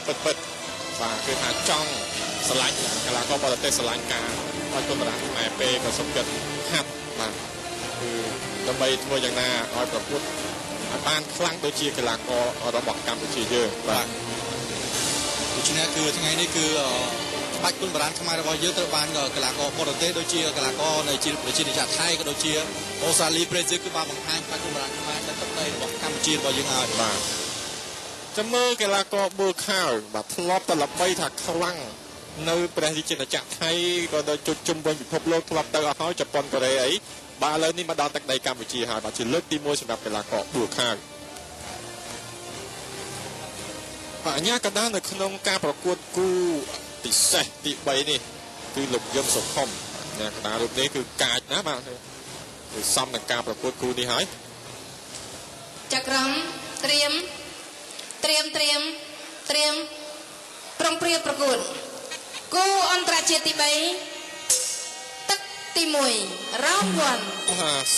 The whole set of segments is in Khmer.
យើងពិតពិតបាទគឺថាចង់ស្រឡាញ់កីឡាករបរទេសស្រឡាញ់ការបាច់គុណបុរាណខ្មែរពេលក៏សុំចិត្តហាត់បាទគឺដើម្បីធ្វើយ៉ាងណាឲ្យប្រកួតឲ្យបានខ្លាំងដូចជាកីឡាកររបស់កម្ពុជាយើងបាទ ដូច្នេះគឺថ្ងៃនេះគឺក្បាច់គុណបុរាណខ្មែររបស់យើងត្រូវបានកីឡាករបរទេសដូចជាកីឡាករនៃប្រជាជាតិថៃក៏ដូចជាអូស្ត្រាលីប្រេស៊ីលគឺបានបង្ហាញក្បាច់គុណបុរាណខ្មែរនៅទឹកដីរបស់កម្ពុជារបស់យើងហើយ បាទចាំមើលកីឡាករប៊ូខៅបាទធ្លាប់តែល្បីថាខ្លាំងនៅព្រះរាជាណាចក្រថៃក៏ដូចជុំវិញពិភពលោកធ្លាប់ទៅអស់ហើយជប៉ុនកូរ៉េអីបាទឥឡូវនេះមកដល់ទឹកដីកម្ពុជាហើយបាទជាលើកទី1សម្រាប់កីឡាករប៊ូខៅបាទអញ្ញាកដានៅក្នុងការប្រកួតគូពិសេសទី3នេះគឺលោកយឹមសុខុមអ្នកកដារូបនេះគឺកាចណាស់បាទគឺសមនឹងការប្រកួតគូនេះហើយ ចក្រមត្រៀមត្រៀមត្រៀមត្រៀមប្រុងព្រាបប្រកួតគូអន្តរជាតិទី3ទឹកទី1 round 1 បាទ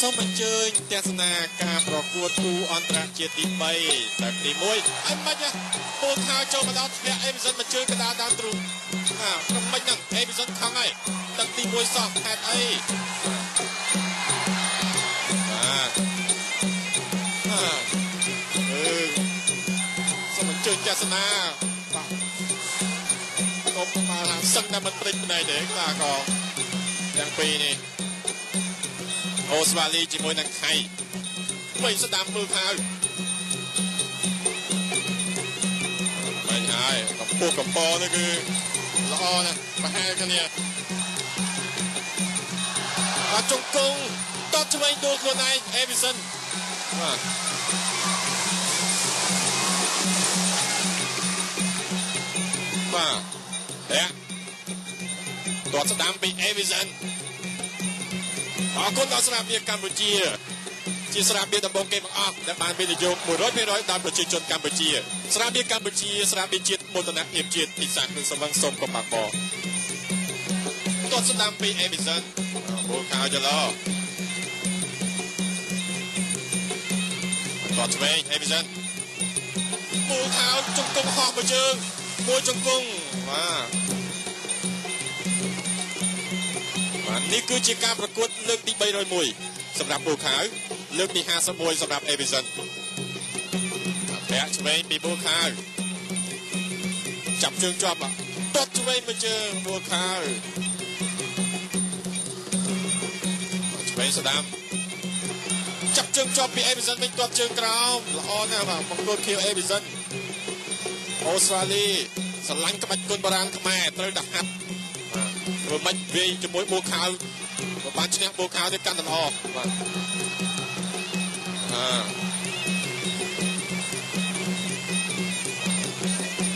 សូមអញ្ជើញទស្សនាការប្រកួតគូអន្តរជាតិទី3ទឹកទី1អីមិនពូខៅចូលមកដល់ធ្លាក់អេវីសិនមកជើងកដាលដើមទ្រូងបាទក្រុមមិនហ្នឹងអេវីសិនខឹងហើយទឹកទី1សោះហេតុអីបាទអឺសូមអញ្ជើញទស្សនាបាទកុំមកថាសឹងតែមិនព្រិចភ្នែកទេបាទក៏ទាំងពីរនេះអូស្ត្រាលីជាមួយនឹងថៃវិញស្ដាំមើលខៅមិនហើយកម្ពស់កម្ពនេះគឺល្អណាស់ប្រហែលគ្នាបាទជង្គង់តតឆ្វេងដួលខ្លួនឯងអេវីសិនបាទបាទតែតតស្ដាំពីអេវីសិនអរគុណដល់ស្រាបៀរកម្ពុជាជាស្រាបៀរដំបូងគេបង្អស់ដែលបានវិនិយោគ100%ដោយប្រជាជនកម្ពុជាស្រាបៀរកម្ពុជាស្រាបៀរជាតិមោទនភាពជាតិពិសានឹងសម្វឹងសូមកុំបាក់បតតស្ដាំពីអេវីសិនបូខៅចឡោតតឆ្វេងអេវីសិនបូខៅជង្គង់ហោះមួយជើងមួយជង្គង់បាទបាទនេះគឺជាការប្រកួតលើកទី301សម្រាប់បូខៅលើកទី51សម្រាប់អេវីសិនធាក់ឆ្វេងពីបូខៅចាប់ជើងជាប់ទាត់ឆ្វេងមួយជើងបូខៅឆ្វេងស្ដាំចាប់ជើងជាប់ពីអេវីសិនវិញទាត់ជើងក្រោមល្អណាស់បាទបង្គោលខៀវអេវីសិនអូស្ត្រាលីស្រឡាញ់ក្បាច់គុណបុរាណខ្មែរត្រូវតែហាត់ធ្វើម៉េចវាយជាមួយបូខៅបើបានឈ្នះបូខៅទៅកាន់តែល្អបាទ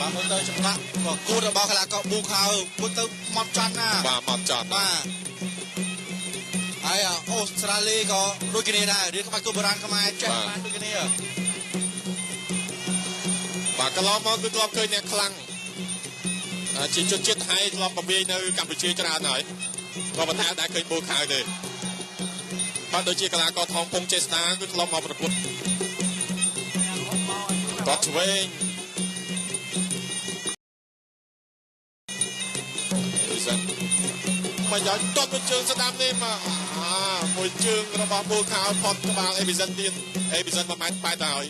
បាទមើលទៅចម្លាក់ប្រកួតរបស់កីឡាករប៊ូខៅមើលទៅមកចត់ណាបាទមកចត់បាទហើយអូស្ត្រាលីក៏ដូចគ្នាដែររៀនក្បាច់គុណបុរាណខ្មែរចេះបានដូចគ្នាបាទកន្លងមកគឺធ្លាប់ឃើញអ្នកខ្លាំងជាជនជាតិថៃធ្លាប់បវាយនៅកម្ពុជាច្រើនហើយក៏ប៉ុន្តែដែរឃើញបូខៅទេបាទដូចជាកីឡាករថងពងចេស្តាគឺធ្លាប់មកប្រកួតតតឆ្វេងអេសិនមកយកតតមួយជើងស្ដាំនេះមកមួយជើងរបស់បូខៅផុតក្បាលអេវីសិនទៀតអេវីសិន1.8ម៉ែត្រទៅហើយ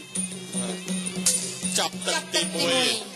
ចាប់ទឹកទី1